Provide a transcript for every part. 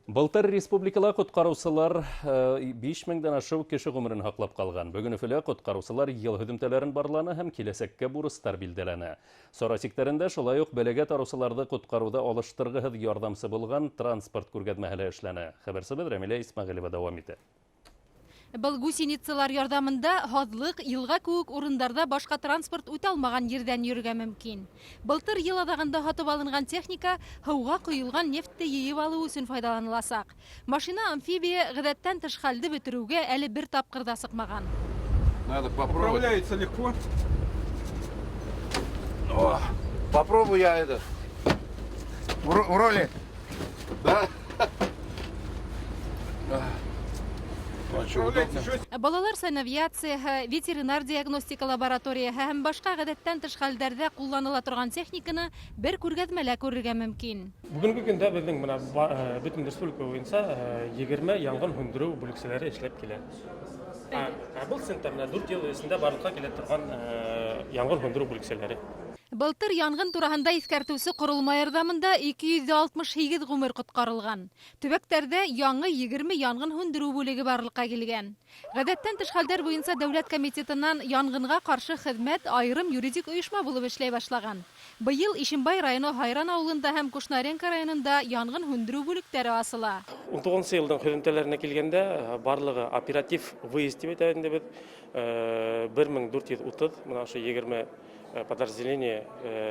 Былтыр республикала ҡотҡарыусылар 5 меңдән ашыу кеше ғүмерен һаҡлап ҡалған. Бөгөн Өфөлә ҡотҡарыусылар йыл һөҙөмтәләрен барланы һәм киләсәккә бурыстар билдәләне. Сара сиктәрендә шулай уҡ бәләгә тарыусыларҙы ҡотҡарыуҙа алыштырғыһыҙ ярҙамсы булған транспорт күргәҙмәһе лә эшләне. Хәбәрсебеҙ Рәмилә Исмәғилева дауам итә. Был гусеницалар ярҙамында һаҙлыҡ, йылға кеүек урындарҙа башҡа транспорт үтә алмаған ерҙән йөрөргә мөмкин. Былтыр йыл аҙағында һатып алынған техника һыуға ҡойолған нефтте йыйып алыу өсөн файҙаланыласаҡ. Машина амфибия ғәҙәттән тыш хәлде бөтөрөүгә әле бер тапҡыр ҙа сыҡмаған. Надо попробовать. Управляется легко. О, попробую я это. В роли. Да? Ну, что, удобно? Балалар санавиацияһы, ветеринар диагностика лабораторияһы һәм башҡа ғәҙәттән тыш хәлдәрҙә ҡулланыла торған техниканы бер күргәҙмәлә күрергә мөмкин. Бөгөнгө көндә беҙҙең бына бөтөн республика буйынса 20 янғын һүндереү бүлексәләре эшләп килә. Ә был центр менә 4 йыл эсендә барлыҡҡа килә торған янғын һүндереү бүлексәләре. Былтыр янғын тураһында иҫкәртеүсе ҡоролма ярҙамында 268 ғүмер ҡотҡарылған. Төбәктәрҙә яңы 20 янғын һүндереү бүлеге барлыҡҡа килгән. Ғәҙәттән тыш хәлдәр буйынса дәүләт комитетынан янғынға ҡаршы хеҙмәт айырым юридик ойошма булып эшләй башлаған. Быйыл Ишембай районы Һайран ауылында һәм Кушнаренко районында янғын һүндереү бүлектәре асыла. 19-нсы йылдың һөҙөмтәләренә килгәндә, барлығы оператив выезд тип әйтә инде беҙ 1430, бына ошо 20 подразделение,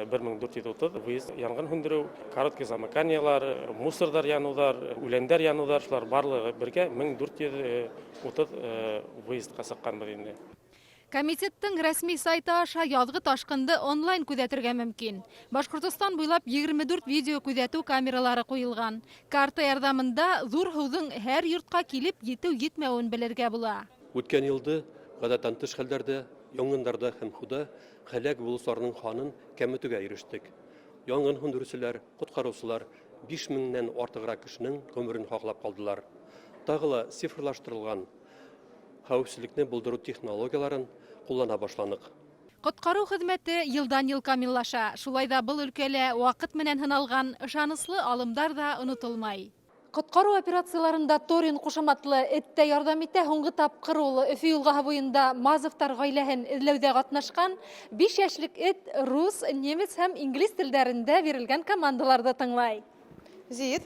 1430 выезд янғын һүндереү, короткий замыканиялар, мусорҙар яныуҙар, үләндәр яныуҙар, шулар барлығы бергә 1430 выездға сыҡҡанбыҙ инде. Комитеттың рәсми сайты аша яҙғы ташҡынды онлайн күҙәтергә мөмкин. Башҡортостан буйлап 24 видео күҙәтеү камералары ҡуйылған. Карта ярҙамында ҙур һыуҙың һәр йортҡа килеп етеү-етмәүен белергә була. Үткән йылды ғәҙәттән тыш хәлдәрҙә, янғындарҙа һәм һыуҙа һәләк булыусыларҙың һанын кәметеүгә ирештек. Янғын һүндереүселәр, ҡотҡарыусылар 5 меңдән артығыраҡ кешенең ғүмерен һаҡлап ҡалдылар. Тағы ла цифрлаштырылған хәүефһеҙлекте булдырыу технологияларын ҡуллана башланыҡ. Ҡотҡарыу хеҙмәте йылдан-йыл камиллаша. Шулай ҙа был өлкәлә ваҡыт менән һыналған ышаныслы алымдар ҙа онотолмай. Ҡотҡарыу операцияларында Торин ҡушаматлы эт тә ярҙам итә. Һуңғы тапҡыр ул Өфө йылғаһы буйында Мазовтар ғаиләһен эҙләүҙә ҡатнашҡан. 5 йәшлек эт рус, немец һәм инглиз телдәрендә бирелгән командаларҙы тыңлай. Зит.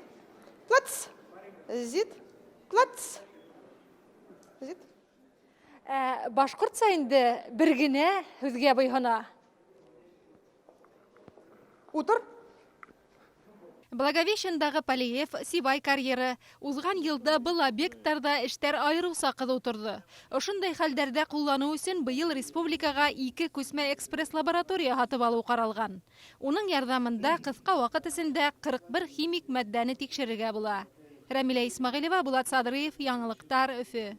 Плац. Зит. Плац. Зит. Ә башҡортса инде бер генә һүҙгә буйһона. Утыр. Благовещендағы Полиэф, Сибай карьеры. Уҙған йылда был объекттарҙа эштәр айырыуса ҡыҙыу торҙо. Ошондай хәлдәрҙә ҡулланыу өсөн быйыл республикаға ике күсмә экспресс-лаборатория һатып алыу ҡаралған. Уның ярҙамында ҡыҫҡа ваҡыт эсендә 41 химик матдәне тикшерергә була. Рәмилә Исмәғилева, Булат Садрыев, Яңылыҡтар, Өфө.